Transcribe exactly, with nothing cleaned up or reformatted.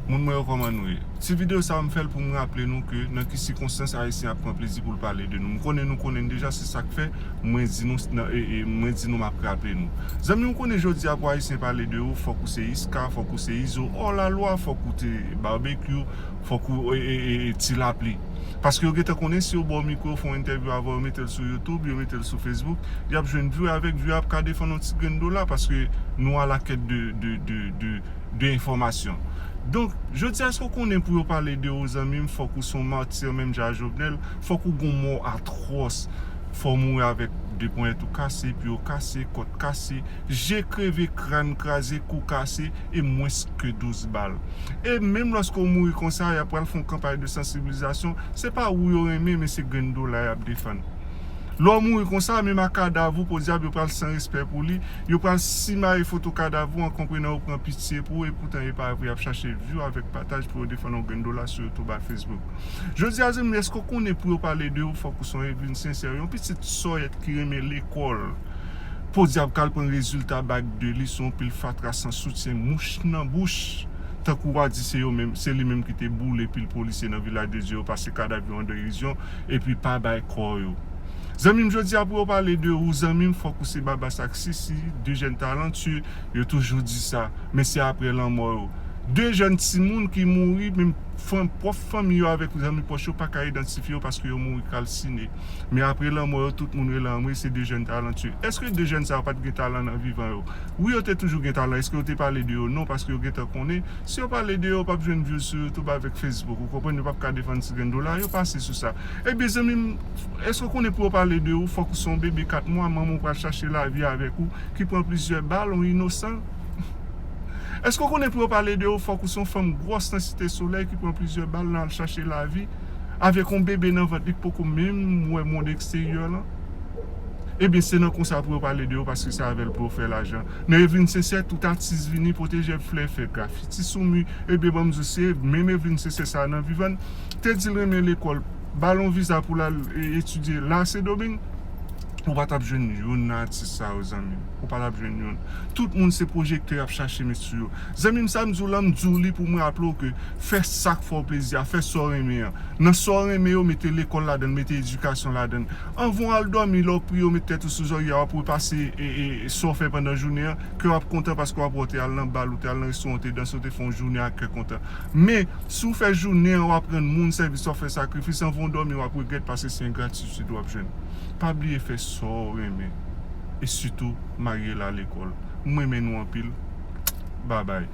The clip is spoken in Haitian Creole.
Moun mwen yo, kòman nou ye? Ti videyo sa a m fè l pou m raple nou ke nan ki sikonstans Ayisyen ap pran plezi pou l pale de nou. M konnen nou konnen l deja, se sa k fè mwen di nou nan, e, e, mwen di nou m ap raple nou. Zanmi, ou konnen jodi a pou Ayisyen pale de ou, fòk ou se Iska, fòk ou se Izo, hors la loi, fòk ou te Barbecue, fòk ou, e, e, e, e, Ti Lapli. Paske yo gentan konnen si yo ba w mikwo, yo fè yon entèvyou avè w, yo mete l sou YouTube, yo mete l sou Facebook, y ap jwenn view, avèk view ap ka defann yon ti grenn dola paske nou a la quête de, de, de, de, de enfòmasyon. Donk, jodi a, èske w konnen pou yo pale de ou, zanmi m, fòk ou se yon matir menm jan a Jovenel, fòk ou gon mò atwòs, fò w mouri avèk de ponyèt ou kase, pye w kase, kò w kase, je kreve, kràn kraze, kou kase, e mwens ke douz bal. E menm lòske w mouri konsa, y ap pral fè yon kanpay de sansibilizasyon, se pa ou yo renmen, men se grenn dola y ap defann. Lè w mouri konsa, menm a kadav ou, podyab, yo pral san respè pou li, yo pral simaye foto kadav ou an konprenan yo pran pitye pou ou, epoutan e pa vre, y ap chache view avèk pataj pou yo defann yon grenn dola sou YouTube ak Facebook. Jodi a, zanmi, èske w konnen pou yo pale de ou, fòk ou se yon Eveline Sincère, yon pitit sòyèt ki renmen lekòl. Podyab k al pran rezilta bak de li sou yon pil fatra san soutyen, mouch nan bouch. Tankou w a di se yo menm, se li menm ki te boule pil polisye nan Vilaj de Dye yo, pase kadav yo andan izyon, epi pa bay kò yo. Zanmi m, jodi a pou yo pale de ou, zanmi m, fòk ou se Babas ak Sisi, de jèn talantye, yo toujou di sa, men se apre lanmò yo. De jèn timoun ki mouri, menm fanm, pwòp fanmi yo avèk zanmi pwòch yo pa ka idantifye yo paske yo mouri kalsine. Men apre lanmò yo, tout moun rele anmwe, se de jèn talantye. Èske de jèn sa yo pa t gen talan nan vivan yo? Wi, yo te toujou gen talan. Èske yo te pale de yo? Non, paske yo gentan konnen. Si yo pale de yo, yo p ap jwenn view sou YouTube avèk Facebook. Ou konprann? Yo p ap ka defann ti grenn dola yo pase sou sa. Ebyen, zanmi m, èske w konnen pou yo pale de ou, fòk ou se yon bebe kat mwa, manman w pral chache lavi avèk ou, ki pran plizyè bal, yon inosan? Èske w konnen pou yo pale de ou, fòk ou se yon fanm gwòs nan Site Solèy ki pran plizyè bal nan al chache lavi avèk yon bebe nan vant li k poko menm wè mond eksteryè lan? Ebyen, se nan konsa pou yo pale de ou, paske se avè l pou yo fè lajan. Nan Eveline Sincère, tout atis vini, pote jèb flè, fè grafiti sou mi. Ebyen, ban m di w, se menm Eveline Sincère sa a nan vivan l, te di l renmen lekòl, ba l yon viza pou l al, e, etidye la Sendomeng. Ou pa t ap jwenn youn nan atis sa yo, zanmi m. Ou pa t ap jwenn youn. Tout moun se pwojektè y ap chache met sou yo. Zanmi m, sa m di w lan, m di w li pou m raple w ke fè sa k fè w plezi a, fè sa w renmen an. Nan sa w renmen yo, mete lekòl ladan l, mete edikasyon ladan l. Anvan w al dòmi, lè w priye, w met tèt ou sou zòrye a, w ap repase, e, e, sa w fè pandan jounen an, ke w ap kontan paske w ap wè w te al nan bal, ou te al nan restoran, ou te danse, ou te fè yon jounen ak kè kontan. Men, si w fè jounen an, w ap rann moun sèvis, w ap fè sakrifis, anvan w dòmi, w ap regrèt paske se engratitid w ap jwenn. Pa bliye fè sa w renmen. E sitou, marye l a lekòl. M renmen nou anpil. Babay.